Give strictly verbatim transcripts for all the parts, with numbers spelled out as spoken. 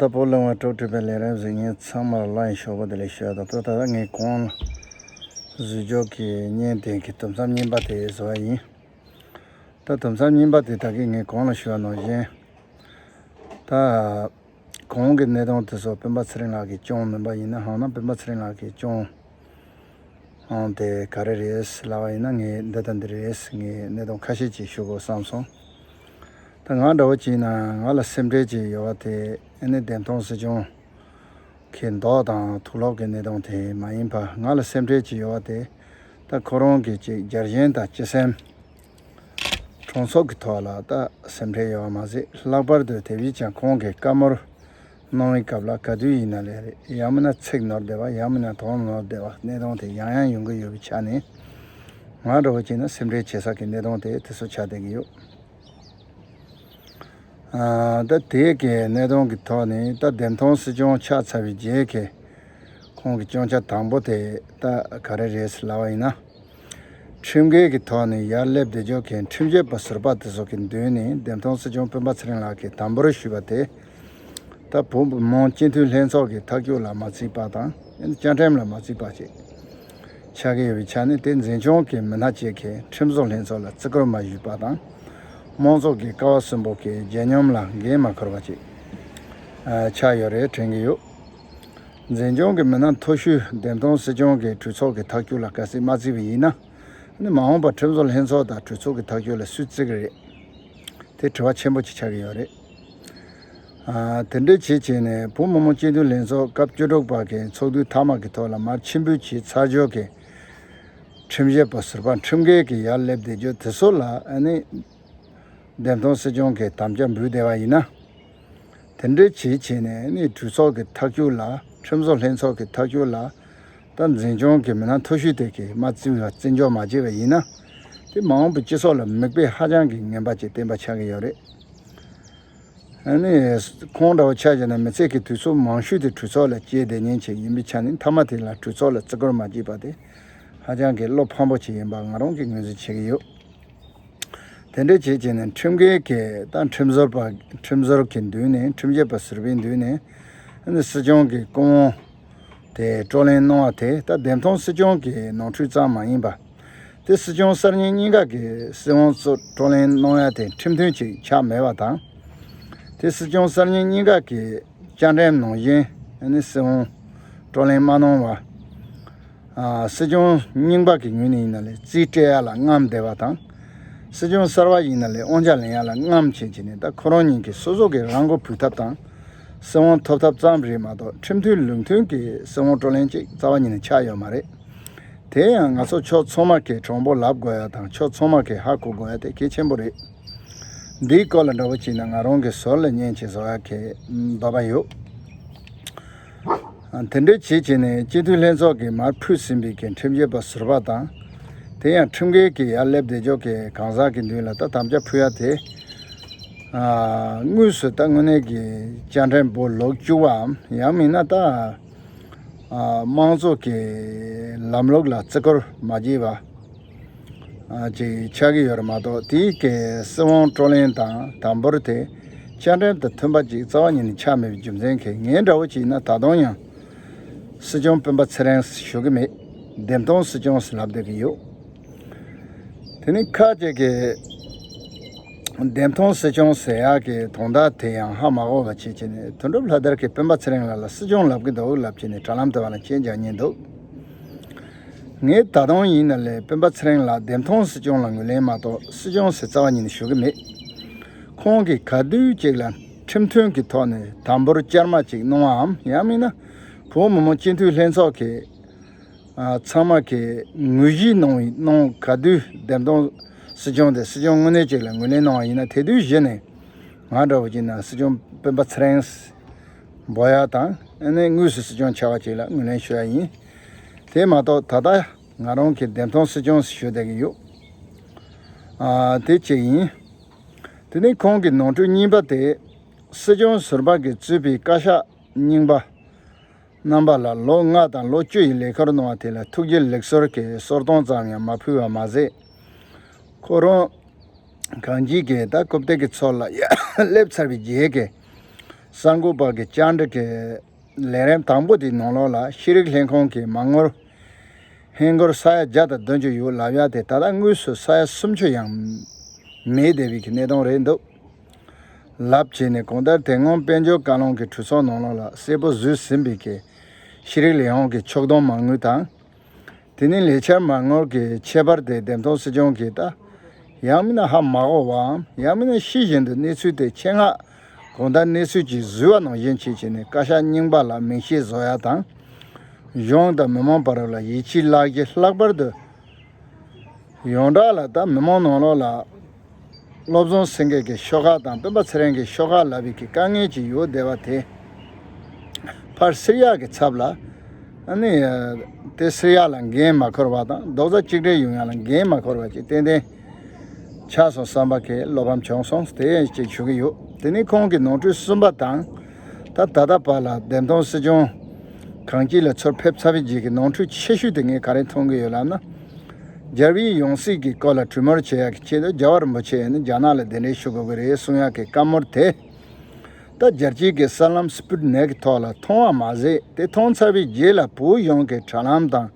ས་ཕོ་ལུང་བ་དྲུག་གྲུབ་པའི་ལས་རབ་གཟིགས་མཁན་ཚང་མར་ལ་ཡི་ཞོགས་པ་བདེ་ལེགས་ཞུ་ཡ་དང་ཏོ། ད་ལྟ་ངས་གོང་ལ་བཟོས་ཆོག་གི་བརྙན་དེ་གི་དུམ་མཚམས་གཉིས་པ་དེ་བཟོ་བ་ཡིན། ད་དུམ་མཚམས་གཉིས་པ་དེ་ད་གི་ངས་གོང་ལ་ཞུ་བ་ནང་བཞིན། ད་གོང་གི་གནད་དོན་དེ་ཚོ་སྤེན་པ་ཚེ་རིང་ལགས་ཀྱིས་སྐྱོང་མིན་པ་ཡིན་ན། ཧང་ན་སྤེན་པ་ཚེ་རིང་ལགས་ཀྱིས་སྐྱོང་ཨང་དེ་ག་རེ་རེད་ལབ་པ་ཡིན་ན། ངས་འདི་དང་འདི་རེད། ངས་གནད་དོན་ཁ་ཤས་ཅིག་ཞུ་དགོས་བསམ་སོང་། ད་ང་འདྲ་བོ་ཅིག་ཡིན་ན་ང་ལ་སེམས་ཁྲལ་ཅིག་ཡོད་པ་དེ། ཨ་ནི་འདེམས་ཐོན་སྲིད་སྐྱོང་གི་མདོག་དང་དུག་ལོག་གི་གནད་དོན་དེ་མ་ཡིན་པ། ང་ལ་སེམས་ཁྲལ་ཅིག་ཡོད་པ་དེ། ད་ཁོ་རང་གི་ཅིག་རྒྱལ་ཞེན་དང་སྤྱི་སེམས། གྲོང་ཚོ་གི་ཐོག་ལ་ད་སེམས་ཁྲལ་ཡོད་པ་མ་ཟད། ལྷག་པར་དུ་དེ་བཞིན་ཀྱང་ཁོང་གིས་བཀའ་མོལ་གནང་བའི་སྐབས་ལ་ག་དུས་ཡིན་ན་ལས་རེད། ཡང་མིན་ན་ཚིག་ནོར་བསྡད་པ། ཡང་མིན་ན་དོན་ནོར་བསྡད་པ། གནད་དོན་དེ་ཡང་ཡང་ཡོང་གི་ཡོད་པའི་ཆ་ནས། ང་འདྲ་བོ་བྱས་ན་སེམས་ཁྲལ་བྱེད་ས་གི་གནད་དོན་དེ་དེ་ཚོ་ཆགས་བསྡད་ཀྱི་ཡོད། ཨ། ད་དེ་གའི་གནད་དོན་གྱི་ཐོག་ནས། ད་འདེམས་ཐོན་སྲིད་སྐྱོང་ཆགས་ཚར་བའི་རྗེས་ཀྱི་ཁོང་གི་སྐྱོན་ཆ་དང་པོ་དེ་ད་ག་རེ་རེད་ལབ་པ་ཡིན་ན། ཁྲིམས་འགལ་གྱི་ཐོག་ནས་ཡར་སླེབས་བསྡད་ཆོག་མཁན་ཁྲིམས་བྱོལ་བ་ཟུར་པ་དེ་ཚོ་གི་མདུན་ནས་འདེམས་ཐོན་སྲིད་སྐྱོང་སྤེན་པ་ཚེ་རིང་ལགས་ཀྱིས་དམ་འབུལ་ཞུས་པ་དེ། ད་བོད་མི་མང་སྤྱི་འཐུས་ལྷན་ཚོགས་ཀྱི་ཐག་གཅོད་ལ་མ་བརྩིས་པ་དང་། བཅའ་ཁྲིམས་ལ་མ་བརྩིས་པ་ཞིག་ཆགས་ཀྱི་ཡོད་པའི་ཆ་ནས། དེ་འཛིན་སྐྱོང་གི་མི་སྣ་གཅིག་གིས་ཁྲིམས་བཟོ་ལྷན་ཚོགས་ལ་བརྩི་བཀུར་མ་ཞུས་པ་དང་། དམངས་གཙོ་གི་ཀ་བ་གསུམ་པོ་གི་བརྗིད་ཉམས་ལ་འགན་མ་འཁུར་བ་ཅིག་ཆགས་ཡོད་རེད་དྲན་གྱི་ཡོད། འཛིན་སྐྱོང་གི་མི་སྣ་མཐོ་ཤོས་འདེམས་ཐོན་སྲིད་སྐྱོང་གིས་གྲོས་ཚོགས་ཀྱི་ཐག་གཅོད་ལ་གལ་སྲིད་མ་བརྩིས་པ་ཡིན་ན། ཨ་ནི་མ་འོངས་པར་ཁྲིམས་བཟོ་ལྷན་ཚོགས་དང་གྲོས་ཚོགས་ཀྱི་ཐག་གཅོད་ལ་སུས་བརྩི་གི་རེད། དེ་དྲི་བ་ཆེན་པོ་ཅིག་ཆགས་ཀྱི་ཡོད་རེད། ཨ། དེ་འདྲའི་བྱས་བྱས་ནས་བོད་མི་མང་སྤྱི་འཐུས་ལྷན་ཚོགས་སྐབས་བཅུ་དྲུག་པ་གི་ཚོགས་དུས་མཐའ་མ་གི་ཐོག་ལ་མར་ཕྱིར་འབུད་བྱས་ཚར་ཆོག་གི་ཁྲིམས་བྱོལ་བ་ཟུར་པ་ཁྲིམས་འགལ་གྱི་ཡར་སླེབས་བསྡད་རྒྱུ་དེ་ཚོ་ལ། ཨ་ནི་འདེམས་ཐོན་སྲིད་སྐྱོང་གིས་དམ་བཅའ་འབུལ་བསྡད་པ་ཡིན་ན། དེ་འདྲའི་བྱས་བྱས་ནས་ནི་གྲོས་ཚོགས་ཀྱི་ཐག་གཅོད་ལ། ཁྲིམས་བཟོ་ལྷན་ཚོགས་ཀྱི་ཐག་གཅོད་ལ། ད་འཛིན་སྐྱོང་གི་མི་སྣ་མཐོ་ཤོས་དེ་གིས་མ་བརྩི་བ་བརྩི་འཇོག་མ་བྱས་པ་ཡིན་ན། དེ་མ་འོངས་པའི་སྤྱི་ཚོགས་ལ་མིག་དཔེ་ཧ་ཅང་གི་ངན་པ་ཅིག་བསྟན་པ་ཆགས་ཀྱི་ཡོད་རེད། ཨ་ནི་ཁོང་འདྲ་བོ་ཆ་བཞག་ན་མི་ཚེ་གི་དུས་ཚོད་མང་ཤོས་དེ་གྲོས་ཚོགས་ལ་སྐྱེལ་བསྡད་མཁན་ཅིག་ཡིན་པའི་ཆ་ནས། མཐའ་མ་དེ་ལ་གྲོས་ཚོགས་ལ་བརྩི་བཀུར་མ་བྱས་པ་དེ་ཧ་ཅང་གི་བློ་ཕམ་པོ་ཅིག་ཡིན་པ་ང་རང་གིས་ངོས་འཛིན་བྱེད་ཀྱི་ཡོད། དེ་འདྲ་བྱས་བྱས་ནས་ཁྲིམས་འགལ་གྱི། ད་ཁྲིམས་ཟུར་པ། ཁྲིམས་ཟུར་གྱི་མདུན་ནས། ཁྲིམས་བྱོལ་བ་ཟུར་པའི་མདུན་ནས། ཨ་ནི་སྲིད་སྐྱོང་གི་སྐུ་དབང་དེ་བགྲོ་གླེང་གནང་བ་དེ། ད་འདེམས་ཐོན་སྲིད་སྐྱོང་གི་ནོར་འཁྲུལ་ཙམ་མ་ཡིན་པ། དེ་སྲིད་སྐྱོང་གསར་རྙིང་གཉིས་ཀ་གི་སྲིད་དབང་ཚོ་བགྲོ་གླེང་གནང་ཡ་དེ་ཁྲིམས་མཐུན་ཅིག་ཆགས་མེད་པ་དང་། དེ་སྲིད་སྐྱོང་གསར་རྙིང་གཉིས་ཀ་གི་བཅའ་ཁྲིམས་ནང་བཞིན་ཨ་ནི་སྲིད་དབང་བགྲོ་གླེང་མ་གནང་བ། ཨ། སྲིད་སྐྱོང་རྙིང་པ་གི་ངོས་ནས་ཡིན་ན་ལས་རྩིས་སྤྲད་ཡ་ལ་རྔམ་བསྡད་པ་དང་། སྲིད་སྐྱོང་གསར་པ་ཡིན་ན་ལས་དབང་ཆ་ལེན་ཡ་ལ་རྔམ་བྱེད་བྱས་ནས། ད་ཁོ་རང་གཉིས་ཀྱིས་སོ་སོ་གི་རང་མགོ་ཕུད་ཐབས་དང་། སྲིད་དབང་ཐོབ་ཐབས་ཙམ་རེད་མ་གཏོགས། ཁྲིམས་མཐུན་ལུགས་མཐུན་གྱི་སྲིད་དབང་བགྲོ་གླེང་ཅིག་རྩ་བ་ཉིད་ནས་ཆགས་ཡོད་མ་རེད། དེ་ཡང་ང་ཚོ་ཕྱོགས་ཚང་མ་གིས་དྲང་པོ་ལབ་དགོས་ཡ་དང་། ཕྱོགས་ཚང་མ་གིས་ཧ་གོ་དགོས་ཡ་དེ་གལ་ཆེན་པོ་རེད། འདིའི་སྐོར་ལ་འདྲ་བོ་བྱས་ན་ང་རང་གི་ཟུར་ལ་བརྙན་ཅིག་བཟོ་ཡ་གི་འདོད་པ་ཡོད། དེ་འདྲ་བྱས་བྱས་ནས་སྤྱི་འཐུས་ལྷན་ཚོགས་ཀྱིས་མར་ཕུད་ཟིན་པའི་གི་ཁྲིམས་བྱོལ་བ་ཟུར་པ་དང་། དེ་ཡང་ཁྲིམས་འགལ་གྱི་ཡར་སླེབས་བསྡད་ཆོག་གི་གང་ཟག་གི་མདུན་ལ་ད་དམ་བཅའ་ཕུལ་ཡ་དེ། ཨ། དངོས་སུ་ད་དངོས་གནས་ཀྱི་བཅའ་ཁྲིམས་པོ་ལོག་བཅུག་པའམ། ཡང་མིན་ན་ད། ཨ། དམངས་གཙོ་གི་ལམ་ལུགས་ལ་བརྩི་བཀུར་མ་བྱས་པ། ཨ། ཅིག་ཆགས་ཀྱི་ཡོད་རེད་མ་གཏོགས། དེའི་གི་སྲིད་དབང་བགྲོ་གླེང་དང་དམ་འབུལ་དེ་བཅའ་ཁྲིམས་དང་མཐུན་པ་ཅིག་རྩ་བ་ཉིད་ནས་ཆགས་མེད་པའི་རྒྱུ་མཚན་གྱིས། ངས་འདྲ་བོ་བྱས་ན་ད་དུང་ཡང་སྲིད་སྐྱོང་སྤེན་པ་ཚེ་རིང་ཞུ་གི་མེད། འདེམས་ཐོན་སྲིད་སྐྱོང་ཟེར་ལབ་བསྡད་ཀྱི་ཡོད། དེ་ནི་ཁ་ཅིག་གིས་འདེམས་ཐོན་སྲིད་སྐྱོང་ཟེར་ཡག་གི་དོན་དག་དེ་ཡང་ཧ་མ་གོ་བ་བྱས་བྱས་ནས། དོན་གྲུབ་ལྷ་དར་གྱིས་སྤེན་པ་ཚེ་རིང་ལགས་ལ་སྲིད་སྐྱོང་ལབ་ཀྱི་འདུག་ལབ་བྱས་ནས་དྲ་ལམ་དེ་བ་ལ་མཆན་རྒྱག་མཁན་འདུག། ངས་ད་དུང་ཡིན་ན་ལས་སྤེན་པ་ཚེ་རིང་ལགས་འདེམས་ཐོན་སྲིད་སྐྱོང་ལ་ངོས་ལེན་མ་གཏོགས། སྲིད་སྐྱོང་ཟེར་རྩ་བ་ཉིད་ནས་ཞུ་གི་མེད། ཁོང་གིས་ག་དུས་ཅིག་ལ་ཁྲིམས་མཐུན་གྱི་ཐོག་ནས་དམ་འབུལ་བསྐྱར་མ་ཅིག་གནང་བའམ། ཡང་མིན་ན་བོད་མི་མང་སྤྱི་འཐུས་ལྷན་ཚོགས་ཀྱི། ཨ། ཚང་མ་གིས་ངོས་བཞེས་གནང་བའི་ནང་། ག་དུས་འདེམས་ཐོན་སྲིད་སྐྱོང་དེ་སྲིད་སྐྱོང་དངོས་གནས་ཅིག་ལ་ངོས་ལེན་གནང་བ་ཡིན་ན། དེ་དུས་གཞི་ནས་ང་འདྲ་བོ་བྱས་ན་སྲིད་སྐྱོང་སྤེན་པ་ཚེ་རིང་འབོད་ཡ་དང་། ཨ་ནི་དངོས་སུ་སྲིད་སྐྱོང་ཆགས་པ་ཅིག་ལ་ངོས་ལེན་ཞུ་ཡ་ཡིན། དེ་མ་གཏོགས་ད་ལྟ་ང་རང་གིས་འདེམས་ཐོན་སྲིད་སྐྱོང་ཞུ་བསྡད་ཀྱི་ཡོད། ཨ། དེ་གཅིག་ཡིན། དེ་ནས་ཁོང་གི་ནོར་འཁྲུལ་གཉིས་པ་དེ། སྲིད་སྐྱོང་ཟུར་པ་གིས་གཙོས་པའི་བཀའ་ཤག་རྙིང་པ་རྣམ་པ་ལ་ལོ་ལྔ་དང་ལོ་བཅུ་ཡི་ལས་ཀར་གནང་བ་དེ་ལ་ཐུགས་རྗེ་ལེགས་གསོལ་གྱི་གསོལ་སྟོན་ཙམ་ཡང་མ་ཕུལ་བ་མ་ཟད། ཁོ་རང་གང་ཅིའི་གི་ད་རྐུབ་སྟེགས་ཀྱི་ཚོགས་ལ་ཡར་སླེབས་ཚར་བའི་རྗེས་ཀྱི་ གསར་འགོད་པ་གི་བཅར་འདྲི་གི་ལས་རིམ་དང་པོ་དེའི་ནང་ལོགས་ལ་ཤེས་རིག་ལྷན་ཁང་གིས་མ་དངུལ་ཧིན་སྒོར་ས་ཡ་བརྒྱ་དང་བདུན་ཅུ་ཡོད་ལབ་ཡ་དེ་ད་ལྟ་དངོས་སུ་ས་ཡ་སུམ་ཅུ་ཡང་མེད་བསྡད་པའི་གི་གནས་སྟངས་རེད་འདུག་ལབ་བྱས་ནས། གང་ལྟར་དེ་སྔོན་དཔལ་འབྱོར་བཀའ་བློན་གྱི་གྲོས་ཚོགས་ནང་ལོགས་ལ་གསལ་པོ་བཟོས་ཟིན་པའི་གི་ཤེས་རིག་ལས་ཁུངས་ཀྱི་ཕྱོགས་བསྡོམས་མ་དངུལ་དང་། དེ་ནས་ལས་འཆར་མ་དངུལ་གྱི་ཁྱད་པར་དེ་འདེམས་ཐོན་སྲིད་གཞུང་གིས་ད་ཡང་མིན་ན་ཧ་མ་གོ་བའམ། ཡང་མིན་ན་ཤེས་བཞིན་དུ་གནས་ཚུལ་དེ་ཆེད་མངགས་གང་ལྟར་གནས་ཚུལ་ཅིག་བཟོས་པ་ནང་བཞིན་བྱས་བྱས་ནས་བཀའ་ཤག་རྙིང་པ་ལ་མིང་ཤས་བཟོ་ཡ་དང་། གཞུང་དང་མི་མང་བར་ལ་ཡིད་ཆེས་བརླག་གཞི། ལྷག་པར་དུ་ཡོངས་གྲགས་ལ་ད་མི་མང་ནང་ལོགས་ལ་བློ་བཟང་སེང་གེ་གི་ཤོག་ཁག་དང་སྤེན་པ་ཚེ་རིང་གི་ཤོག་ཁག་ལབ་པའི་གི་དཀའ་ངལ་ཅིག་ཡོད་བསྡད་པ་དེ་ཕར་སེལ་ཡག་གི་ཚབ་ལ། ཨ་ནི་དེ་སེལ་ཡག་ལ་འགན་མ་འཁུར་བ་དང་རྡོག་རྩ་གཅིག་སྒྲིལ་ཡོང་ཡག་ལ་འགན་མ་འཁུར་བ་ཅིག་ཏན་ཏན་ཆགས་སོང་བསམ་པ་གི་བློ་ཕམ་བྱུང་སོང་། དེ་ཅིག་ཞུ་གི་ཡོད། དེ་ནས་ཁོང་གི་ནོར་འཁྲུལ་གསུམ་པ་དང་། ད་ད་ལྟ་བར་ལ་འདེམས་ཐོན་སྲིད་གཞུང་གངས་སྐྱིད་ལ་ཚུར་ཕེབས་ཚར་བའི་རྗེས་ཀྱི་ནོར་འཁྲུལ་ཆེ་ཤོས་དེ་ངས་ག་རེ་མཐོང་གི་ཡོད་ལབ་ན། རྒྱལ་བའི་ཡང་སྲིད་ཀྱི་སྐོར་ལ་གྲོས་མོལ་བྱེད་ཡག་གི་ཆེད་དུ་རྒྱལ་བ་རིན་པོ་ཆེ་ནི་རྒྱ་ནག་ལ་གདན་འདྲེན་ཞུ་དགོས་ཀྱི་རེད་གསུང་ཡག་གི་བཀའ་མོལ་དེ། ད་རྒྱལ་སྤྱིའི་གི་གསར་ལམ་སྤུ་ཊི་ནིག་གི་ཐོག་ལ་མཐོང་བ་མ་ཟད། དེ་མཐོང་ཚར་བའི་རྗེས་ལ་བོད་གཞུང་གི་དྲ་ལམ་དང་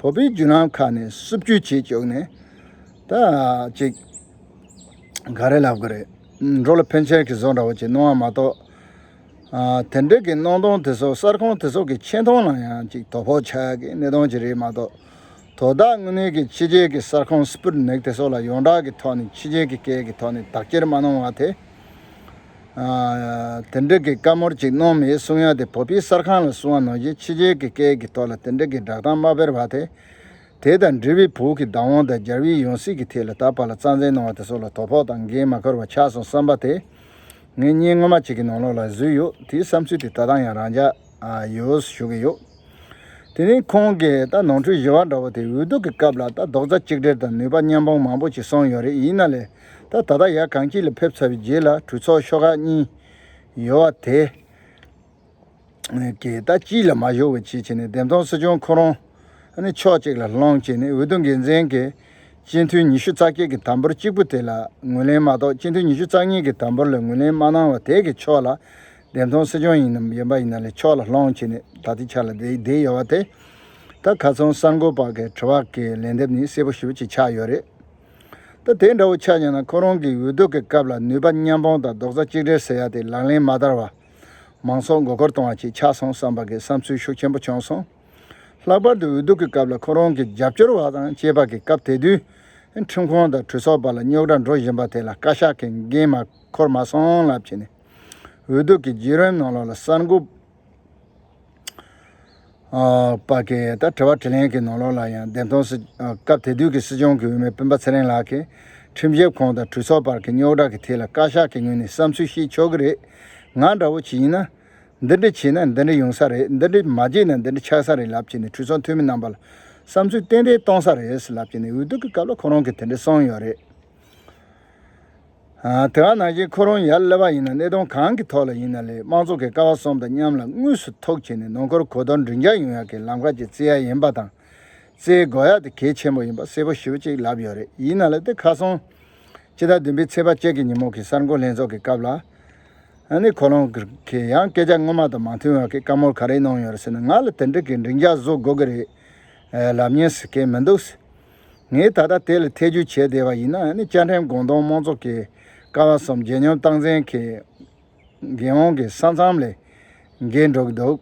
བོད་པའི་བརྒྱུད་ལམ་ཁག་ནས་སུབ་བཅུག་བྱེད་བཅུག་ནས། ད་ཅིག་ག་རེ་ལབ་དགོས་རེད། འགྲོ་ལ་ཕན་ཆེར་གི་བཟོ་འདྲ་བོ་ཅིག་གནང་བ་མ་གཏོགས། ཨ། དེ་འདྲ་གི་གནང་སྟངས་དེ་ཚོ་གསར་ཁང་དེ་ཚོ་གི་ཆེ་མཐོང་ལ་ཡང་ཅིག་དོ་ཕོག་ཆགས་ཀྱི་གནས་སྟངས་ཅིག་རེད་མ་གཏོགས། དོ་བདག་དངོས་གནས་ཀྱི་ཕྱི་རྒྱལ་གྱི་གསར་ཁང་སྤུ་ཊི་ནིག་དེ་ཚོ་ལ་ཡོངས་གྲགས་ཀྱི་ཐོག་ནས་ཕྱི་རྒྱལ་གྱི་སྐད་ཀྱི་ཐོག་ནས་དག་སྐྱེལ་མ་གནང་བ་དེ། ཨ། དེ་འདྲ་གི་བཀའ་མོལ་ཅིག་གནང་མེད་གསུང་ཡ་དེ་བོད་པའི་གསར་ཁང་ལ་གསུང་བ་ནང་བཞིན་ཕྱི་རྒྱལ་གྱི་སྐད་ཀྱི་ཐོག་ལ་དེ་འདྲ་གི་བསྒྲགས་གཏམ་མ་སྤེལ་བ་དེ། དེ་དང་འབྲེལ་བའི་བོད་ཀྱི་བདག་དབང་དང་རྒྱལ་བའི་ཡང་སྲིད་ཀྱི་ཐད་ལ་ད་བར་ལ་རྩ་འཛིན་གནང་བ་དེ་ཚོ་ལ་དོ་ཕོག་དང་འགན་མ་འཁུར་བ་ཆགས་སོང་བསམ་པ་དེ། ངས་བརྙན་སྔོན་མ་གཅིག་གི་ནང་ལོགས་ལ་བཟོས་ཡོད། དེའི་བསམ་ཚུལ་དེ་ད་ལྟ་ཡང་རང་འཇགས་ཡོད་ཞུ་གི་ཡོད། དེ་ནས་ཁོང་གིས་ད་ནོར་འཁྲུལ་བཞི་པ་འདྲ་བོ་དེ། འོས་བསྡུ་གི་སྐབས་ལ་ད་རྡོག་རྩ་གཅིག་སྒྲིལ་དང་ནུས་པ་མཉམ་སྤུངས་མང་པོ་ཅིག་གསུངས་ཡོད་རེད། ཡིན་ན་ལས་ད་ད་ལྟ་ཡར་གངས་སྐྱིད་ལ་ཕེབས་ཚར་བའི་རྗེས་ལ་གྲོས་ཚོགས་ཤོག་ཁག་གཉིས་ཡོད་པ་དེ། གི་ད་གཅིག་ལ་མ་ཞུགས་པ་བྱས་བྱས་ནས། འདེམས་ཐོན་སྲིད་སྐྱོང་ཁོ་རང་ཨ་ནི་ཕྱོགས་གཅིག་ལ་ལྷུང་བྱས་ནས། འོས་བསྡུ་འགན་འཛིན་གྱི་སྤྱི་འཐུས་ཉི་ཤུ་རྩ་བརྒྱད་ཀྱི་དམ་འབུལ་གཅིག་པུ་དེ་ལ་ངོས་ལེན་མ་གཏོགས། སྤྱི་འཐུས་ཉི་ཤུ་རྩ་གཉིས་ཀྱི་དམ་འབུལ་ལ་ངོས་ལེན་མ་གནང་བ་དེ་གི་ཕྱོགས་ལ་འདེམས་ཐོན་སྲིད་སྐྱོང་ཡིན་ནམ་ཡིན་པ་ཡིན་ན་ལས་ཕྱོགས་ལ་ལྷུང་བྱས་ནས་ད་ལྟའི་ཆ་ལ་བསྡད་བསྡད་ཡོད་པ་དེ། ད་ཁ་སང་གསར་འགོད་པ་གི་དྲི་བ་གི་ལན་འདེབས་ནི་གསལ་པོ་ཞེ་པོ་ཅིག་ཆགས་ཡོད་རེད། ད་དེ་འདྲ་བོ་ཆ་བཞག་ན། ཁོ་རང་གིས་འོས་བསྡུ་གི་སྐབས་ལ་ནུས་པ་མཉམ་སྤུངས་དང་རྡོག་རྩ་གཅིག་སྒྲིལ་ཟེར་ཡ་དེ་ལག་ལེན་མ་བསྟར་བ། མང་ཚོགས་མགོ་སྐོར་གཏོང་བ་ཅིག་ཆགས་སོང་བསམ་པ་གི་བསམ་ཚུལ་ཤུགས་ཆེན་པོ་བྱུང་སོང་། ལྷག་པར་དུ་འོས་བསྡུ་གི་སྐབས་ལ་ཁོ་རང་གི་རྒྱབ་སྐྱོར་བ་དང་བཅས་པ་གི་སྐབས་དེ་དུས་ཁྲིམས་ཁང་དང་གྲོས་ཚོགས་བར་ལ་རྙོག་དྲ་འགྲོ་བཞིན་པ་དེ་ལ་བཀའ་ཤག་གིས་འགན་མ་འཁུར་མ་སོང་ལབ་བྱས་ནས། འོས་བསྡུ་གི་བརྒྱུད་རིམ་ནང་ལོགས་ལ་གསར་འགོད་པ་གི་ད་དྲི་བ་དྲིས་ལན་གྱི་ནང་ལོགས་ལ་ཡང་། འདེམས་ཐོན་སྲིད་སྐབས་དེ་དུས་ཀྱི་སྲིད་སྐྱོང་གི་འོས་མི་སྤེན་པ་ཚེ་རིང་ལགས་ཀྱིས་ཁྲིམས་ཞིབ་ཁང་དང་གྲོས་ཚོགས་བར་གྱི་རྙོག་དྲ་གི་ཐད་ལ་བཀའ་ཤག་གི་ངོས་ནས་བསམ་ཚུལ་བཤད་ཆོག་གི་རེད། ང་འདྲ་བོ་ཅིག་ཡིན་ན། འདི་འདྲ་བྱས་ན་འདི་འདྲ་ཡོང་ས་རེད། འདི་འདྲ་མ་བྱས་ན་འདི་འདྲ་ཆགས་ས་རེད་ལབ་བྱས་ནས་གྲོས་ཚོགས་འཐུས་མི་རྣམ་པ་ལ་བསམ་ཚུལ་ཏན་ཏན་གཏོང་ས་རེད་ལབ་བྱས་ནས། འོས་བསྡུ་གི་སྐབས་ལ་ཁོ་རང་གིས་དེ་འདྲ་གསུངས་ཡོད་རེད། ཨ། དེ་ག་ནང་བཞིན་ཁོ་རང་ཡར་སླེབས་པ་ཡིན་ན། གནད་དོན་གང་གི་ཐོག་ལ་ཡིན་ན་ལས་དམངས་གཙོ་གི་ཀ་བ་གསུམ་དང་མཉམ་ལ་དངོས་སུ་ཐུག་བྱས་ནས་ནང་ཁུལ་གོ་བསྡུར་མགྲིན་སྐྱོང་ཡོང་ཡག་གི་ལམ་ཁ་ཅིག་བཙལ་ཡ་ཡིན་པ་དང་། བཙལ་དགོས་ཡ་དེ་གལ་ཆེན་པོ་ཡིན་པ་གསལ་པོ་ཞེ་པོ་ཅིག་ལབ་ཡོད་རེད། ཡིན་ན་ལས་དེ་ཁ་སང་ཕྱི་ཟླ་བདུན་པའི་ཚེས་པ་གཅིག་གི་ཉིན་མོ་གི་གསར་འགོད་ལྷན་ཚོགས་ཀྱི་སྐབས་ལ། ཨ་ནི་ཁོ་རང་གིས་ཡང་སྐད་ཆ་སྔོན་མ་དང་མ་མཐུན་པ་གི་བཀའ་མོལ་ག་རེ་གནང་ཡོད་རེད་ཟེར་ན། ང་ལ་དེ་འདྲ་གི་མགྲིན་སྐྱོང་བཟོ་དགོས་ཀྱི་རེད་ལབ་མཁན་ཟེར་མཁན་མི་འདུག། ངས་ད་ལྟ་དེ་ལ་ཐེ་བྱུས་བྱས་བསྡད་པ་ཡིན་ན། ཨ་ནི་བཅའ་ཁྲིམས་དགོངས་དོན་དམངས་གཙོ་གི་ཀ་བ་གསུམ་རྗེ་ཉིད་སྟངས་འཛིན་གྱི་འགན་དབང་གི་ས་མཚམས་ལས་འགལ་འགྲོ་གི་འདུག་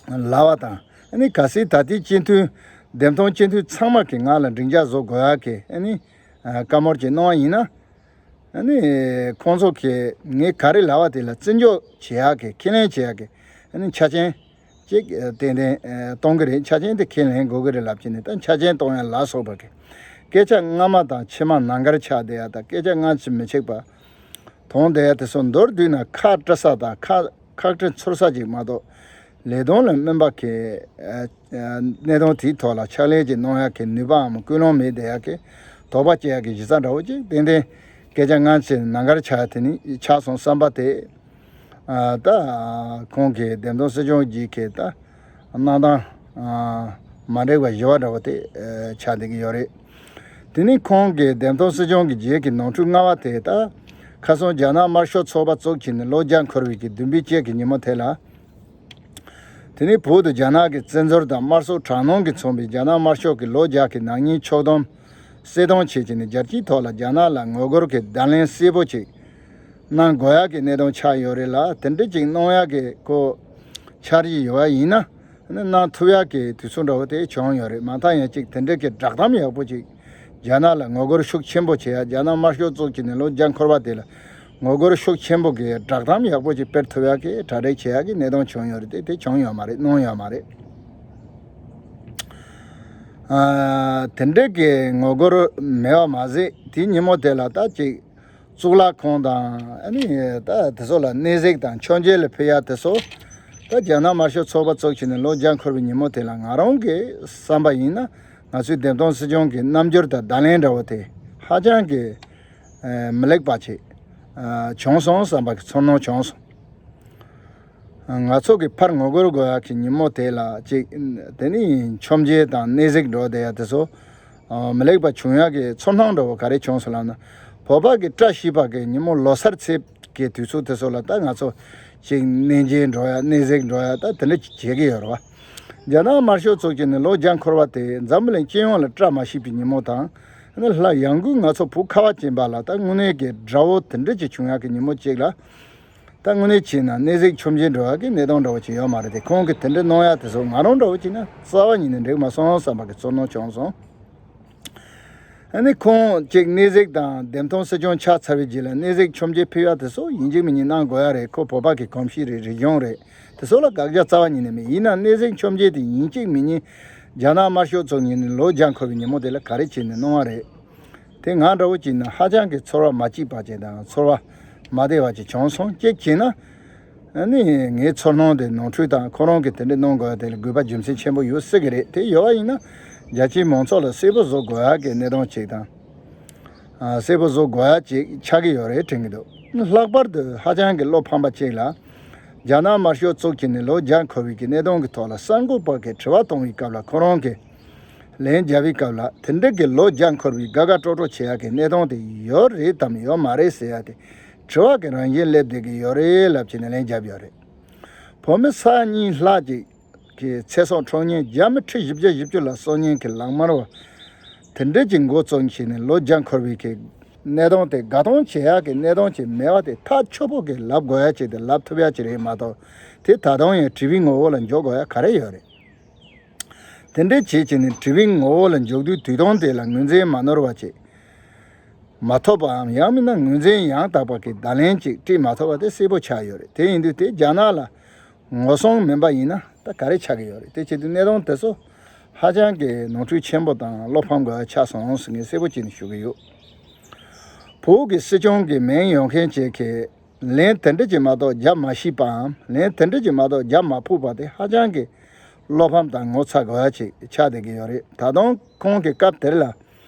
ལབ་པ་དང་། ཨ་ནི་གལ་སྲིད་ད་ལྟའི་སྤྱི་འཐུས། འདེམས་ཐོན་སྤྱི་འཐུས་ཚང་མ་གིས་ང་ལ་མགྲིན་སྐྱོང་བཟོ་དགོས་ཡག་གི་ཨ་ནི་བཀའ་མོལ་ཅིག་གནང་བ་ཡིན་ན། ཨ་ནི་ཁོང་ཚོ་གིས་ངས་ག་རེ་ལབ་པ་དེ་ལ་བརྩི་འཇོག་བྱེད་ཡག་གི། ཁས་ལེན་བྱེད་ཡག་གི་ཨ་ནི་ཆ་རྐྱེན་ཅིག་ཏན་ཏན་གཏོང་གི་རེད། ཆ་རྐྱེན་དེ་ཁས་ལེན་དགོས་ཀྱི་རེད་ལབ་བྱས་ནས། ད་ཆ་རྐྱེན་གཏོང་ ཡ་ལ་སོགས་པ་གི་སྐད་ཆ་སྔ་མ་དང་ཕྱི་མ་ནང་འགལ་ཆགས་བསྡད་ཡ་དང་། སྐད་ཆ་སྔ་ཕྱི་མི་གཅིག་པ་གཏོང་བསྡད་ཡ་དེ་ཚོ་མདོར་བསྡུས་ན། ཁ་བཀྲུ་ས་དང་ཁ་ཁག་ཁྲི་ཚུར་ས་ཅིག་མ་གཏོགས། ལས་དོན་ལ་སྨན་པ་གི་ཨ་ཨ་གནད་དོན་དེའི་ཐོག་ལ་ཕྱག་ལས་ཅིག་གནང་ཡག་གི་ནུས་པའམ་ཀུན་སློང་མེད་བསྡད་ཡག་གི། དོགས་པ་སྐྱེ་ཡག་གི་གཞི་རྩ་འདྲ་བོ་ཅིག་ཏན་ཏན་སྐད་ཆ་སྔ་ཕྱི་ནང་འགལ་ཆགས་ཡ་དེ་ནི་ཆགས་སོང་བསམ་པ་དེ། ཨ། ད་ཁོང་གིས་འདེམས་ཐོན་སྲིད་སྐྱོང་གི་གི་ད་གནང་སྟངས་ཨ་མ་འགྲིག་པ་བཞི་པ་འདྲ་བོ་དེ་ཨ་ཆགས་བསྡད་ཀྱི་ཡོད་རེད། དེ་ནི་ཁོང་གིས་འདེམས་ཐོན་སྲིད་སྐྱོང་གི་རྗེས་ཀྱི་ནོར་འཁྲུལ་ལྔ་པ་དེ། ད་ ཁ་སང་རྒྱ་ནག་དམར་ཤོག་ཚོགས་པ་བཙུགས་བྱས་ནས་ལོ་བརྒྱ་འཁོར་བའི་གི་བདུན་པའི་དཔྱད་ཀྱི་ཉིན་མོ་དེ་ལ། དེ་ནས་བོད་དུ་རྒྱ་ནག་གི་བཙན་འཛུལ་དང་དམར་གསོད་དྲག་གནོན་གྱིས་མཚོན་པའི་རྒྱ་ནག་དམར་ཤོག་གི་ལོ་བརྒྱ་གི་ནག་ཉེས་ཕྱོགས་བསྡོམས་གསལ་སྟོན་བྱེད་ཀྱི་ནས་རྒྱལ་སྤྱིའི་ཐོག་ལ་རྒྱ་ནག་ལ་ངོ་རྒོལ་གྱི་བརྡ་ལན་གསལ་པོ་ཅིག་གནང་དགོས་ཡག་གི་གནད་དོན་ཆགས་ཡོད་རེད་ལ། དེ་འདྲ་ཅིག་གནང་ཡག་གི་ཁོ་འཆར་གཞི་ཡོད་པ་ཡིན་ན། ནི་གནང་ཐུབ་ཡག་གི་དུས་ཚོད་འདྲ་བོ་དེ་བྱུང་ཡོད་རེད། མ་མཐའ་ཡང་གཅིག་དེ་འདྲ་གི་བསྒྲགས་གཏམ་ཡག་པོ་ཅིག་རྒྱ་ནག་ལ་ངོ་རྒོལ་ཤུགས་ཆེན་པོ་བྱེད་ཡ། རྒྱ་ནག་དམར་ཤོག་བཙུགས་ཀྱི་ནས་ལོ་བརྒྱ་འཁོར་བ་དེ་ལ་ངོ་རྒོལ་ཤུགས་ཆེན་པོ་གི་བསྒྲགས་གཏམ་ཡག་པོ་ཅིག་སྤེལ་ཐུབ་ཡག་གི་གྲ་སྒྲིག་བྱེད་ཡག་གི་གནད་དོན་བྱུང་ཡོད་རེད་དེ། དེ་བྱུང་ཡོད་མ་རེད། གནང་ཡོད་མ་རེད། ཨ། དེ་འདྲ་གི་ངོ་རྒོལ་མེད་པ་མ་ཟད། དེའི་ཉིན་མོ་དེ་ལ་ད་ཅིག་གཙུག་ལག་ཁང་དང་། ཨ་ནི་ད་དེ་ཚོ་ལ་གནས་གཟིགས་དང་མཆོད་མཇལ་ལ་ཕུལ་ཡ་དེ་ཚོ། ད་རྒྱ་ནག་དམར་ཤོག་ཚོགས་པ་བཙུགས་བྱས་ནས་ལོ་བརྒྱ་འཁོར་བའི་ཉིན་མོ་དེ་ལ་ང་རང་གི་བསམ་པ་ཡིན་ན། ང་ཚོའི་བདེན་དོན་སྲིད་སྐྱོང་གི་རྣམ་འགྱུར་དང་བརྡ་ལན་འདྲ་བོ་དེ་ཧ་ཅང་གི་ཨ་མི་ལེགས་པ་ཅིག་ཨ་བྱུང་སོང་བསམ་པ་གི་ཚོར་སྣང་བྱུང་སོང་། ང་ཚོ་གི་ཕར་ངོ་རྒོལ་དགོས་ཡག་གི་ཉིན་མོ་དེ་ལ་ཅིག་དེ་ནི་མཆོད་མཇལ་དང་གནས་གཟིགས་འགྲོ་བསྡད་ཡ་དེ་ཚོ་ཨ་མི་ལེགས་པ་བྱུང་ཡག་གི་ཚོར་སྣང་འདྲ་བོ་ག་རེ་བྱུང་སོང་ལབ་ན། བོད་པ་གི་བཀྲ་ཤིས་པ་གི་ཉིན་མོ་ལོ་གསར་ཚེས་ཀྱི་དུས་ཚོད་དེ་ཚོ་ལ་ད་ང་ཚོ་ཅིག་གནས་མཇལ་འགྲོ་ཡ། གནས་གཟིགས་འགྲོ་ཡ་ད་དེ་འདྲ་བྱེད་ཀྱི་ཡོད་རེད་བ། རྒྱ་ནག་དམར་ཤོག་ཚོ་གི་ནི་ལོ་བརྒྱ་འཁོར་བ་དེ་འཛམ་བུ་གླིང་སྤྱི་ཡོངས་ལ་བཀྲ་མ་ཤིས་པའི་ཉིན་མོ་དང་། ཨ་ནི་ལྷ་ཡང་སྒོས་ང་ཚོ་བོད་ཁ་བ་ཅན་པ་ལ་ད་དངོས་གནས་ཀྱི་དགྲ་བོ་དེ་འདྲ་ཅིག་བྱུང་ཡག་གི་ཉིན་མོ་གཅིག་ལ། ད་དངོས་གནས་བྱས་ན་གནས་གཟིགས་མཆོད་མཇལ་འགྲོ་ཡག་གི་གནས་སྟངས་འདྲ་བོ་ཅིག་ཡོད་མ་རེད་དེ། ཁོང་གིས་དེ་འདྲ་གནང་ཡག་དེ་ཚོ་ང་རང་འདྲ་བོ་བྱས་ན་རྩ་བ་ཉིད་ནས་འགྲིག་མ་སོང་བསམ་པ་གི་ཚོར་སྣང་བྱུང་སོང་། ཨ་ནི་ཁོང་གཅིག་གནས་གཟིགས་དང་བདེན་དོན་སྲིད་སྐྱོང་ཆགས་ཚར་བའི་རྗེས་ལ་གནས་གཟིགས་མཆོད་མཇལ་ཕུལ་ཡག་དེ་ཚོ་ཡིན་གཅིག་མིན་གཉིས་གནང་དགོས་ཡག་རེད། ཁོ་བོད་པ་གི་གོམས་གཤིས་རེད། རིག་གཞུང་རེད། དེ་ཚོ་ལ་དགག་བྱ་རྩ་བ་ཉིད་ནས་མེད། ཡིན་ན་གནས་གཟིགས་མཆོད་མཇལ་དེ་ཡིན་གཅིག་མིན་གཉིས་རྒྱ་ནག་དམར་ཤོག་ཚོ་ཉིད་ནས་ལོ་བརྒྱ་འཁོར་བའི་ཉིན་མོ་དེ་ལ་ག་རེ་བྱས་ནས་གནང་བ་རེད། དེ་ང་འདྲ་བོ་བྱས་ན་ཧ་ཅང་གི་ཚོར་བ་མ་སྐྱིད་པ་ཅན་དང་ཚོར་བ་མ་བདེ་བ་ཅིག་བྱུང་སོང་། གཅིག་བྱས་ན། ཨ་ནི་ངའི་ཚོར་སྣང་དེ་ནོར་འཁྲུལ་དང་། ཁོ་རང་གིས་དེ་འདྲ་གནང་དགོས་དེ་ལ་དགོས་པ་རྒྱུ་མཚན་ཆེན་པོ་ཡོད་སྲིད་ཀྱི་རེད། དེ་ཡོད་པ་ཡིན་ན་རྒྱལ་སྤྱིའི་མང་ཚོགས་ལ་གསལ་པོ་བཟོ་དགོས་ཡག་གི་གནད་དོན་ཅིག་དང་། ཨ་གསལ་པོ་བཟོ་དགོས་ཡག་ཅིག་ཆགས་ཀྱི་ཡོད་རེད་དྲན་གྱི་འདུག་ལྷག་པར་དུ་ཧ་ཅང་གི་བློ་ཕམ་པ་ཅིག་ལ། རྒྱ་ནག་དམར་ཤོག་བཙུགས་བྱས་ནས་ལོ་བརྒྱ་འཁོར་བའི་གི་གནད་དོན་གྱི་ཐོག་ལ་གསར་འགོད་པ་གིས་དྲི་བ་གཏོང་བའི་སྐབས་ལ་ཁོ་རང་གིས་ལན་བརྒྱབ་པའི་སྐབས་ལ། དེ་འདྲ་གི་ལོ་བརྒྱ་འཁོར་བའི་དགའ་དགའ་སྤྲོ་སྤྲོ་བྱེད་ཡག་གི་གནད་དོན་དེ་ཡོད་རེད་དམ་ཡོད་མ་རེད་ཟེར་ཡག་དེ་དྲི་བ་གི་རང་བཞིན་སླེབས་བསྡད་ཀྱི་ཡོད་རེད་ལབ་བྱས་ནས་ལན་བརྒྱབ་ཡོད་རེད། བོད་མི་ས་ཡ་གཉིས་ལྷག་ཅིག་གི་ཚེ་སྲོག་འཕྲོག་མཁན། རྒྱ་མི་ཁྲི་བཞི་བརྒྱ་བཞི་བཅུ་ལ་གསོད་མཁན་གྱི་ལག་དམར་བ་དེ་འདྲ་གྱི་འགོ་བཙུགས་བྱས་ནས་ལོ་བརྒྱ་འཁོར་བའི་གི་གནད་དོན་དེ་དགའ་སྟོན་བྱེད་ཡག་གི་གནད་དོན་ཅིག་མེད་པ་དེ་ཐག་ཆོད་པོ་གི་ལབ་དགོས་ཡག་ཅིག་དེ་ལབ་ཐུབ་ཡག་ཅིག་རེད་མ་གཏོགས། དེ་ད་དུང་ཡང་དྲི་བའི་ངོ་བོ་ལ་འཇོག་དགོས་ཡག་ག་རེ་ཡོད་རེད། དེ་འདྲ་བྱེད་བྱས་ནས་དྲི་བའི་ངོ་བོ་ལ་འཇོག་དུས་དུས་ཐུང་དེ་ལ་ངོས་འཛིན་མ་ནོར་བ་བྱེད། མ་ཐོབ་པའམ་ཡང་མིན་ན་ངོས་འཛིན་ཡང་དག་པ་གི་བརྡ་ལན་ཅིག་སྤྲད་མ་ཐུབ་པ་དེ་གསལ་པོ་ཆགས་ཡོད་རེད། དེ་ཡིན་དུས་དེ་རྒྱ་ནག་ལ་ངོ་སྲུང་མིན་པ་ཡིན་ན་ད་ག་རེ་ཆགས་ཀྱི་ཡོད་རེད། དེ་བྱེད་དུས་གནད་དོན་དེ་ཚོ་ཧ་ཅང་གི་ནོར་འཁྲུལ་ཆེན་པོ་དང་བློ་ཕམ་དགོས་པ་ཆགས་སོང་ཟེར་ངས་གསལ་པོ་བྱས་ནས་ཞུ་གི་ཡོད། བོད་ཀྱི་སྲིད་སྐྱོང་གི་མིང་ཡོད་མཁན་ཅིག་གིས་ལན་དེ་འདྲ་ཅིག་མ་གཏོགས་བརྒྱབ་མ་ཤེས་པའམ། ལན་དེ་འདྲ་ཅིག་མ་གཏོགས་བརྒྱབ་མ་ཕོད་པ་དེ་ཧ་ཅང་གི་བློ་ཕམ་དང་ངོ་ཚ་དགོས་ཡ་ཅིག་ཆགས་བསྡད་ཀྱི་ཡོད་རེད། ད་དུང་ཁོང་གིས་སྐབས་དེར་ལ་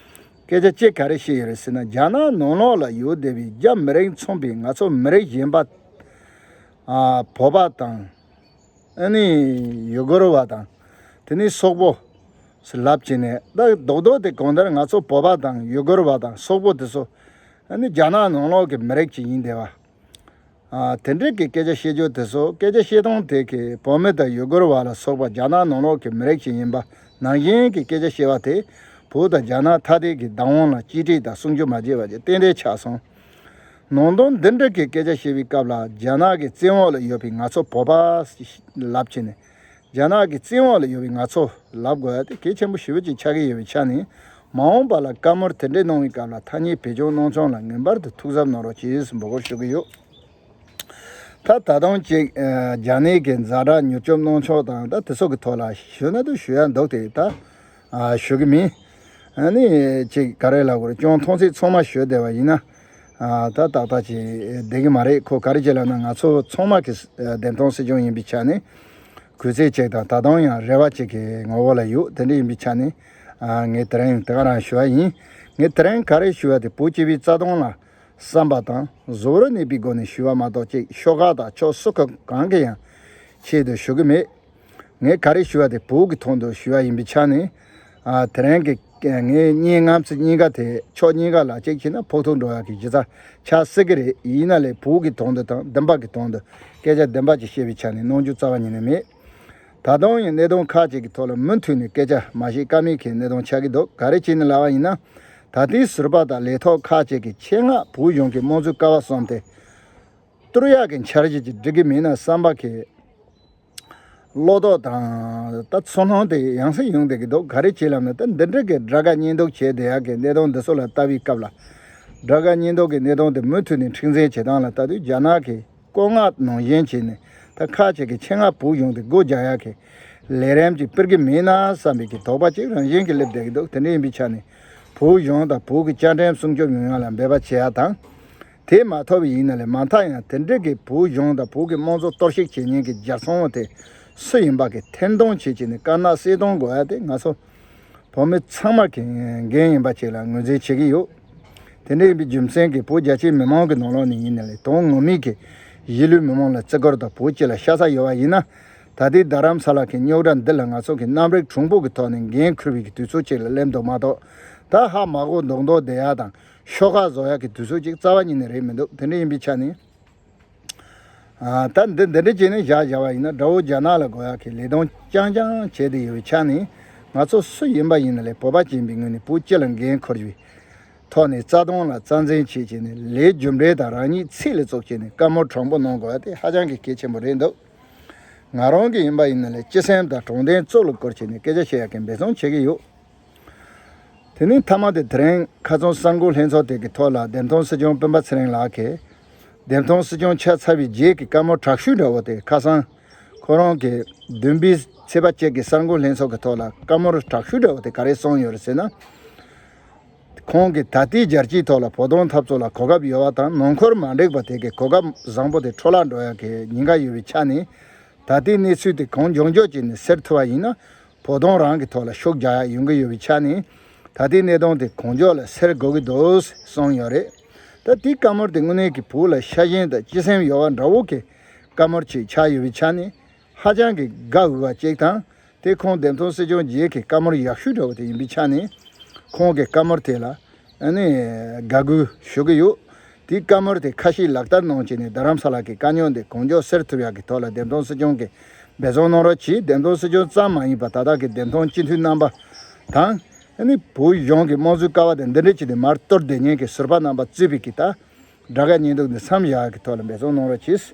སྐད་ཆ་གཅིག་ག་རེ་བཤད་ཡོད་རེད་ཟེར་ན། རྒྱ་ནག་ནང་ལོགས་ལ་ཡོད་བསྡད་པའི་རྒྱ་མི་རིགས་མཚུངས་པའི་ང་ཚོ་མི་རིགས་གཞན་པ། ཨ་བོད་པ་དང་། ཨ་ནི་ཡུ་གུར་བ་དང་། དེ་ནི་སོག་པོ་ཟེར་ལབ་བྱས་ནས། ད་རྡོག་རྡོག་དེ་གང་ལྟར་ང་ཚོ་བོད་པ་དང་ཡུ་གུར་བ་དང་སོག་པོ་དེ་ཚོ་ཨ་ནི་རྒྱ་ནག་ནང་ལོགས་ཀྱི་མི་རིགས་ཅིག་ཡིན་བསྡད་པ། ཨ་དེ་འདྲའི་གི་སྐད་ཆ་བཤད་རྒྱུ་དེ་ཚོ། སྐད་ཆ་བཤད་སྟངས་དེ་གི་བོད་མི་དང་ཡུ་གུར་བ་ལ་སོགས་པ་རྒྱ་ནག་ནང་ལོགས་ཀྱི་མི་རིགས་ཤིག་ཡིན་པ་ནང་བཞིན་གྱི་སྐད་ཆ་བཤད་པ་དེ། བོད་དང་རྒྱ་ནག་ཐ་དད་ཀྱི་བདག་དབང་ལ་གཅིག་སྒྲིལ་དང་སྲུང་སྐྱོབ་མ་བྱས་པ་ཅིག་ཏན་ཏན་ཆགས་སོང་། ནང་དོན་འདི་འདྲ་གི་སྐད་ཆ་བཤད་པའི་སྐབས་ལ་རྒྱ་ནག་གི་བཙན་འོག་ལ་ཡོད་པའི་ང་ཚོ་བོད་པ་ལབ་བྱས་ནས། རྒྱ་ནག་གི་བཙན་འོག་ལ་ཡོད་པའི་ང་ཚོ་ལབ་དགོས་ཡ་དེ་གལ་ཆེན་པོ་ཞེ་པོ་ཅིག་ཆགས་ཀྱི་ཡོད་པའི་ཆ་ནས། མ་འོངས་པ་ལ་བཀའ་མོལ་དེ་འདྲས་གནང་བའི་སྐབས་ལ་ཐ་སྙད་བེད་སྤྱོད་གནང་སྐྱོང་ལ་ངེས་པར་དུ་ཐུགས་གཟབ་གནང་རོགས་ཞེས་འབོད་སྐུལ་ཞུ་གི་ཡོད། ད་ད་དུང་གཅིག་ཨ་རྒྱ་ནད་ཀྱི་ཛ་དྲག་མྱུར་སྐྱོབ་གནང་ཕྱོགས་དང་ད་དེ་ཚོ་གི་ཐོག་ལ་ཞུ་ན་འདུག་ཞུ་ཡ་འདུག་སྟེ། ད་ཨ་ཞུ་གི་མིན། ཨ་ནི་གཅིག་ག་རེ་ལབ་དགོས་རེད། ཅུང་མཐོང་ཚད་ཚང་མ་ཞུས་བསྡད་པ་ཡིན་ན། ཨ་ད་ཏག་ཏག་ཅིག་བསྡད་ཀྱི་མ་རེད། ཁོ་ག་རེ་བྱས་ལབ་ན། ང་ཚོ་ཚང་མ་གི་ཨ་བདེན་དོན་སྲིད་སྐྱོང་ཡིན་པའི་ཆ་ནས་གུས་བརྩི་ཅིག་དང་ད་དུང་ཡང་རེ་བ་ཅིག་གི་ངོ་བོ་ལ་ཡོད། དེ་འདྲ་ཡིན་པའི་ཆ་ནས་ཨ་ངས་དེ་རིང་དེ་ག་རང་ཞུ་བ་ཡིན། ངས་དེ་རིང་ག་རེ་ཞུ་བ་དེ་བོད་སྤྱི་པའི་རྩ་དོན་ལ་བསམ་པ་དང་གཟུ་བོར་གནས་པའི་སྒོ་ནས་ཞུ་བ་མ་གཏོགས། ཅིག་ཤོག་ཁག་དང་ཕྱོགས་སུ་ཁག་གང་གི་ཡང་ཆེད་དུ་ཞུ་གི་མེད། ངས་ག་རེ་ཞུ་བ་དེ་བོད་ཀྱི་ཐོག་ཏུ་ཞུ་བ་ཡིན་པའི་ཆ་ནས། ཨ་དེ་རིང་གི་ ངའི་གཉེན་ངམ་ཚིག་གཉིས་ཀ་དེ་ཕྱོགས་གཉིས་ཀ་ལ་གཅིག་བྱས་ན་ཕོག་ཐུག་འགྲོ་ཡག་གི་གཞི་རྩ་ཆགས་སྲིད་ཀྱི་རེད། ཡིན་ན་ལས་བོད་ཀྱི་དོན་དུ་དང་བདེན་པ་གི་དོན་དུ་སྐད་ཆ་བདེན་པ་ཅིག་བཤད་པའི་ཆ་ནས་གནོང་རྒྱུ་རྩ་བ་ཉིད་ནས་མེད། ད་དུང་ཡང་གནད་དོན་ཁག་ཅིག་གི་ཐོག་ལ་མུ་མཐུད་ནས་སྐད་ཆ་མ་བཤད་ཀ་མེད་མཁན་གནད་དོན་ཆགས་ཀྱི་འདུག་ག་རེ་བྱས་ནས་ལབ་པ་ཡིན་ན། ད་ལྟའི་ཟུར་པ་དང་ལས་ཐོག་ཁག་ཅིག་གིས་ཆེད་མངགས་བོད་གཞུང་གི་དམངས་གཙོའི་ཀ་བ་གསུམ་དེ་གཏོར་ཡག་གི་འཆར་གཞི་ཅིག་སྒྲིག་གི་མིན་ན་བསམ་པ་གི་བློ་དོགས་དང་ད་ཚོར་སྣང་དེ་ཡང་སེ་ཡོང་བསྡད་ཀྱི་འདུག་ག་རེ་བྱས་ལབ་ན། ད་འདི་འདྲ་གི་དགྲ་དགའ་གཉེན་སྡུག་བྱས་བསྡད་ཡག་གི་གནད་དོན་འདི་ཚོ་ལ་ལྟ་བའི་སྐབས་ལ། དགྲ་དགའ་གཉེན་སྡུག་གི་གནད་དོན་དེ་མུ་མཐུད་ནས་མཁྲེགས་འཛིན་བྱེད་སྟངས་ལ་ལྟ་དུས་རྒྱ་ནག་གི་བཀོད་མངགས་ནང་བཞིན་བྱས་ནས་ད་ཁག་ཅིག་གིས་ཆེད་མངགས་བོད་གཞུང་དེ་སྒོ་རྒྱག་ཡག་གི་ལས་རིམ་ཅིག་སྤེལ་གྱི་མེད་ན་བསམ་པའི་གི་དོགས་པ་ཅིག་རང་བཞིན་གྱིས་སླེབས་བསྡད་ཀྱི་འདུག་དེ་འདྲ་ཡིན་པའི་ཆ་ནས་བོད་གཞུང་དང་བོད་ཀྱི་བཅའ་ཁྲིམས་སྲུང་སྐྱོབ་ཡོང་ཡག་ལ་འབད་པ་བྱེད་ཡག་དང་། དེ་མ་ཐོབ་པ་ཡིན་ན་ལས་མ་མཐའ་ཡང་དེ་འདྲ་གི་བོད་གཞུང་དང་བོད་ཀྱི་དམངས་གཙོ་གཏོར་བཤིག་བྱེད་མཁན་གྱི་སྦྱར་ཚོང་བ་དེ་སུ་ཡིན་པ་གི་འཐེན་གཏོང་བྱེད་ཀྱི་ནས་དཀར་ནག་གསལ་སྟོན་དགོས་ཡ་དེ་ང་ཚོ་བོད་མི་ཚང་མ་གི་འགན་ཡིན་པ་ཅིག་ལ་ངོས་འཛིན་བྱེད་ཀྱི་ཡོད། དེ་འདྲ་ཡིན་པའི་རྒྱུ་མཚན་གྱིས་བོད་རྒྱ་ཆེའི་མི་མང་གི་ནང་ལོགས་ནས་ཡིན་ན་ལས་དོན་ངོ་མའི་གི་གཞིས་ལུས་མི་མང་ལ་བརྩི་བཀུར་དང་བོད་སྤྱི་ལ་ཤ་ཚ་ཡོད་པ་ཡིན་ན། ད་ལྟའི་རྡ་རམ་ས་ལ་གི་རྙོག་དྲ་འདི་ལ་ང་ཚོ་གི་རྣམ་རིག་གྲུང་པོ་གི་ཐོག་ནས་འགན་འཁུར་བའི་གི་དུས་ཚོད་ཅིག་ལ་སླེབས་འདུག་མ་གཏོགས། ད་ཧ་མ་གོ་མདོག་མདོག་བསྡད་ཡ་དང་ཤོག་ཁ་བཟོ་ཡ་གི་དུས་ཚོད་ཅིག་རྩ་བ་ཉིད་ནས་རེད་མི་འདུག་དེ་འདྲ་ཡིན་པའི་ཆ་ནས། ཨ། ད་འདི་འདི་འདྲ་བྱས་ནས་བཞག་བཞག་པ་ཡིན་ན་དགྲ་བོ་རྒྱ་ནག་ལ་དགོས་ཡག་གི་ལས་དོན་རྐྱང་རྐྱང་བྱས་ཏེ་ཡོད་པའི་ཆ་ནས་ང་ཚོ་སུ་ཡིན་པ་ཡིན་ན་ལས་བོད་པ་ཡིན་པའི་ངོས་ནས་བོད་སྤྱི་ལ་འགན་འཁུར་བའི་ཐོག་ནས་རྩ་དོན་ལ་རྩ་འཛིན་བྱེད་བྱས་ནས་ལས་རྒྱུ་འབྲས་དང་རང་ཉིད་ཚིག་ལ་བཙུགས་བྱས་ནས་བཀའ་མོལ་དྲང་པོ་གནང་དགོས་ཡག་དེ་ཧ་ཅང་གི་གལ་ཆེན་པོ་རེད་འདུག་ང་རང་གི་ཡིན་པ་ཡིན་ན་ལས་སྤྱི་སེམས་དང་དྲང་བདེན་གཙོ་ལ་བཀུར་བྱས་ནས་སྐད་ཆ་བཤད་ཡག་གི་འབད་བརྩོན་བྱེད་ཀྱི་ཡོད། དེ་ནས་མཐའ་མ་དེ་དེ་རིང་ཁ་སང་གསར་འགོད་ལྷན་ཚོགས་དེ་གི་ཐོག་ལ་འདེམས་ཐོན་སྲིད་སྐྱོང་སྤེན་པ་ཚེ་རིང་ལགས་ཀྱིས་འདེམས་ཐོན་སྲིད་སྐྱོང་ཆགས་ཚར་བའི་རྗེས་ཀྱི་བཀའ་མོལ་དྲག་ཤོས་འདྲ་བོ་དེ་ཁ་སང་ཁོ་རང་གི་བདུན་པའི་ཚེས་པ་གཅིག་གི་གསར་འགོད་ལྷན་ཚོགས་ཀྱི་ཐོག་ལ་བཀའ་མོལ་དྲག་ཤོས་འདྲ་བོ་དེ་ག་རེ་གསུངས་ཡོད་རེད་ཟེར་ན། ཁོང་གིས་ད་ལྟའི་རྒྱལ་སྤྱིའི་ཐོག་ལ་བོད་དོན་འཐབ་རྩོད་ལ་གོ་སྐབས་ཡོད་པ་དང་ནང་ཁུལ་མ་འགྲིག་པ་དེ་གི་གོ་སྐབས་བཟང་པོ་དེ་འཕྲོ་བརླག་འགྲོ་ཡག་གི་ཉེན་ཁ་ཡོད་པའི་ཆ་ནས། ད་ལྟའི་གནས་ཚུལ་དེ་གང་མགྱོགས་མགྱོགས་བྱས་ནས་སེལ་ཐུབ་པ་ཡིན་ན་བོད་དོན་རང་གི་ཐོག་ལ་ཤུགས་རྒྱག་ཡག་ཡོང་གི་ཡོད་པའི་ཆ་ནས། ད་ལྟའི་གནད་དོན་དེ་གང་མགྱོགས་ལ་སེལ་དགོས་ཀྱི་འདུག་གསུངས་ཡོད་རེད། ད་དེའི་བཀའ་མོལ་དེ་དངོས་གནས་ཀྱི་བོད་ལ་ཤ་ཞེན་དང་སྤྱི་སེམས་ཡོད་པ་འདྲ་བོ་གི་བཀའ་མོལ་ཅིག་ཆགས་ཡོད་པའི་ཆ་ནས། ཧ་ཅང་གི་དགའ་འོས་པ་ཅིག་དང་། དེ་ཁོང་འདེམས་ཐོན་སྲིད་སྐྱོང་རྗེས་ཀྱི་བཀའ་མོལ་ཡག་ཤོས་འདྲ་བོ་དེ་ཡིན་པའི་ཆ་ནས། ཁོང་གི་བཀའ་མོལ་དེ་ལ་ཨ་ནི་དགའ་གུས་ཞུ་གི་ཡོད། དེའི་བཀའ་མོལ་དེ་ཁ་ཤས་ལག་བསྟར་གནང་བྱས་ནས་རྡ་རམ་ས་ལ་གི་དཀའ་རྙོག་འདི་གང་མགྱོགས་སེལ་ཐུབ་ཡག་གི་ཐོག་ལ་འདེམས་ཐོན་སྲིད་སྐྱོང་གིས་འབད་བརྩོན་གནང་རོགས་གྱིས། འདེམས་ཐོན་སྲིད་སྐྱོང་ཙམ་མ་ཡིན་པར་ད་ལྟ་གི་འདེམས་ཐོན་སྤྱི་འཐུས་རྣམ་པ་དང་། ཨ་ནི་བོད་གཞུང་གི་དམངས་གཙོའི་ཀ་བ་དེ་འདི་འདྲ་བྱས་ཏེ་མར་གཏོར་བསྡད་མཁན་གྱི་ཟུར་པ་རྣམ་པ་གཙོས་པའི་གི་ད་དགྲ་དགའ་གཉེན་སྡུག་འདི་མཚམས་བཞག་ཡག་གི་ཐོག་ལ་འབད་བརྩོན་གནང་རོགས་གྱིས།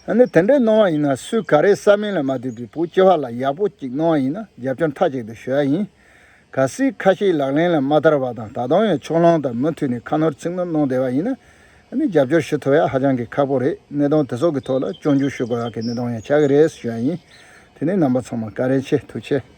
ཨ་ནི་དེ་འདྲའི་གནང་བ་ཡིན་ན་སུས་ག་རེ་བསམ་མིན་ལ་མ་ལྟོས་པའི་བོད་སྤྱི་པ་ལ་ཡག་པོ་ཅིག་གནང་བ་ཡིན་ན་རྒྱབ་སྐྱོར་མཐའ་གཅིག་ཏུ་ཞུ་ཡ་ཡིན། གལ་སྲིད་ཁ་ཤས་ལག་ལེན་ལ་མ་བསྟར་བ་དང་ད་དུང་ཡང་ཕྱོགས་ལྷུང་དང་མུ་མཐུད་ནས་ཁ་ནོར་ཚིག་ནོར་གནང་བསྡད་པ་ཡིན་ན། ཨ་ནི་རྒྱབ་སྐྱོར་ཞུ་ཐུབ་ཡ་ཧ་ཅང་གི་ཁག་པོ་རེད། གནད་དོན་དེ་ཚོ་གི་ཐོག་ལ་སྐྱོན་བརྗོད་ཞུ་དགོས་ཡ་གི་གནད་དོན་ཡང་ཆགས་ཀྱི་རེད་ཞུ་ཡ་ཡིན། དེ་ནས་རྣམ་པ་ཚང་མ་བཀའ་དྲིན་ཆེ། ཐུགས་རྗེ་ཆེ།